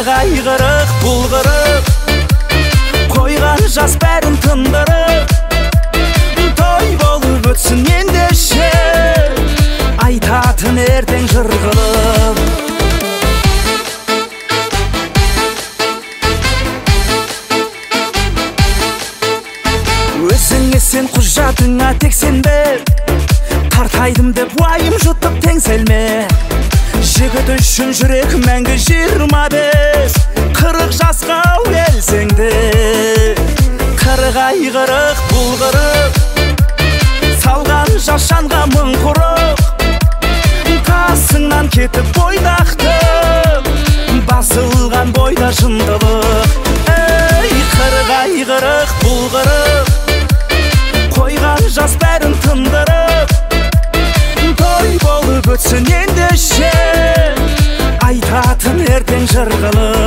Қырық ай қырық бұл қырық, қойған жас бәрін тындырып, той болып өтсін ендеше, айтатын ертең жыр қылып. Өзіңе сен құжатыңа тек сенбе, қартайдым деп уайым жұтып теңселме. Жігіт үшін жүрек мәңгі 25, 40 жасқа келсең де. 40 ай 40 бұл 40, салған жас жанға мың құрық, қасыңнан кетіп бойдақтық, басылған бойда жындылық. Ей, 40 ай 40 бұл 40, қойған жас бәрін тындырып, той болып өтсін ендеше, айтатын ертең жыр қылып.